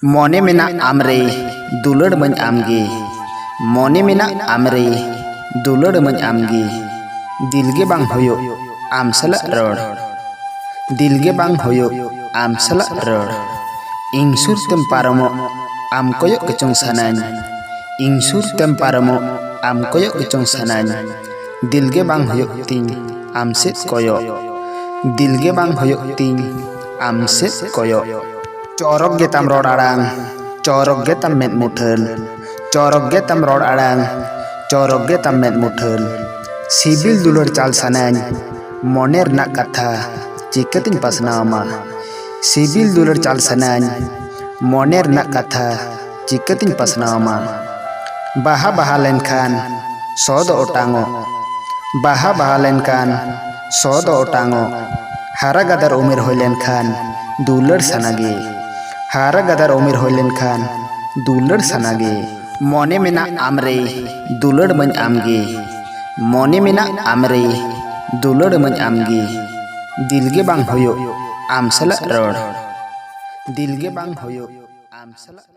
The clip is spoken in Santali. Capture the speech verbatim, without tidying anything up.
ᱢᱚᱱᱮ ᱢᱮᱱᱟᱜ ᱟᱢᱨᱮ ᱫᱩᱞᱟᱹᱲ ᱢᱟᱹᱧ ᱟᱢᱜᱮ᱾ ᱢᱚᱱᱮ ᱢᱮᱱᱟᱜ ᱟᱢᱨᱮ ᱫᱩᱞᱟᱹᱲ ᱢᱟᱹᱧ ᱟᱢᱜᱮ᱾ ᱫᱤᱞ ᱜᱮ ᱵᱟᱝ ᱦᱩᱭᱩᱜ ᱟᱢ ᱥᱟᱞᱟᱜ ᱨᱚᱲ᱾ ᱫᱤᱞ ᱜᱮ ᱵᱟᱝ ᱦᱩᱭᱩᱜ ᱟᱢ ᱥᱟᱞᱟᱜ ᱨᱚᱲ᱾ ᱤᱧ ᱥᱩᱨ ᱛᱮᱢ ᱯᱟᱨᱚᱢᱚᱜ ᱟᱢ ᱠᱚᱭᱚᱜ ᱜᱮᱪᱚᱝ ᱥᱟᱱᱟᱧ᱾ ᱤᱧ ᱥᱩᱨ ᱛᱮᱢ ᱯᱟᱨᱚᱢᱚᱜ ᱟᱢ ᱠᱚᱭᱚᱜ ᱜᱮᱪᱚᱝ ᱥᱟᱱᱟᱧ᱾ ᱫᱤᱞ ᱜᱮ ᱵᱟᱝ ᱦᱩᱭᱩᱜ ᱛᱤᱧ ᱟᱢ ᱥᱮᱫ ᱠᱚᱭᱚᱜ᱾ ᱫᱤᱞ ᱜᱮ ᱵᱟᱝ ᱦᱩᱭᱩᱜ ᱛᱤᱧ ᱟᱢ ᱥᱮᱫ ᱠᱚᱭᱚᱜ᱾ ᱪᱚᱨᱚᱠ ᱜᱮᱛᱟᱢ ᱨᱚᱲ ᱟᱲᱟᱝ, ᱪᱚᱨᱚᱠ ᱜᱮᱛᱟᱢ ᱢᱮᱫ ᱢᱩᱴᱷᱟᱹᱱ᱾ ᱪᱚᱨᱚᱠ ᱜᱮᱛᱟᱢ ᱨᱚᱲ ᱟᱲᱟᱝ, ᱪᱚᱨᱚᱠ ᱜᱮᱛᱟᱢ ᱢᱮᱫ ᱢᱩᱴᱷᱟᱹᱱ᱾ ᱥᱤᱵᱤᱞ ᱫᱩᱞᱟᱹᱲ ᱪᱟᱞ ᱥᱟᱱᱟᱧ, ᱢᱚᱱᱮ ᱨᱮᱱᱟᱜ ᱠᱟᱛᱷᱟ ᱪᱤᱠᱟᱹᱛᱤᱧ ᱯᱟᱥᱱᱟᱣ ᱟᱢᱟ? ᱥᱤᱵᱤᱞ ᱫᱩᱞᱟᱹᱲ ᱪᱟᱞ ᱥᱟᱱᱟᱧ, ᱢᱚᱱᱮ ᱨᱮᱱᱟᱜ ᱠᱟᱛᱷᱟ ᱪᱤᱠᱟᱹᱛᱤᱧ ᱯᱟᱥᱱᱟᱣ ᱟᱢᱟ? ᱵᱟᱦᱟ ᱵᱟᱦᱟ ᱞᱮᱱᱠᱷᱟᱱ ᱥᱚ ᱫᱚ ᱚᱴᱟᱝᱚᱜ᱾ ᱵᱟᱦᱟ ᱵᱟᱦᱟ ᱞᱮᱱᱠᱷᱟᱱ ᱥᱚ ᱫᱚ ᱚᱴᱟᱝᱚᱜ᱾ ᱦᱟᱨᱟ ᱜᱟᱫᱟᱨ ᱩᱢᱮᱨ ᱦᱩᱭ ᱞᱮᱱᱠᱷᱟᱱ ᱫᱩᱞᱟᱹᱲ ᱥᱟᱱᱟ ᱜᱮ᱾ ᱦᱟᱨᱟ ᱜᱟᱫᱟᱨ ᱩᱢᱮᱨ ᱦᱩᱭ ᱞᱮᱱᱠᱷᱟᱱ ᱫᱩᱞᱟᱹᱲ ᱥᱟᱱᱟ ᱜᱮ᱾ ᱢᱚᱱᱮ ᱢᱮᱱᱟᱜ ᱟᱢᱨᱮ ᱫᱩᱞᱟᱹᱲ ᱢᱟᱹᱧ ᱟᱢᱜᱮ᱾ ᱢᱚᱱᱮ ᱢᱮᱱᱟᱜ ᱟᱢᱨᱮ ᱫᱩᱞᱟᱹᱲ ᱢᱟᱹᱧ ᱟᱢᱜᱮ᱾ ᱫᱤᱞ ᱜᱮ ᱵᱟᱝ ᱦᱩᱭᱩᱜ ᱟᱢ ᱥᱟᱞᱟᱜ ᱨᱚᱲ᱾ ᱫᱤᱞ ᱜᱮ ᱵᱟᱝ ᱦᱩᱭᱩᱜ ᱟᱢ ᱥᱟᱞᱟᱜ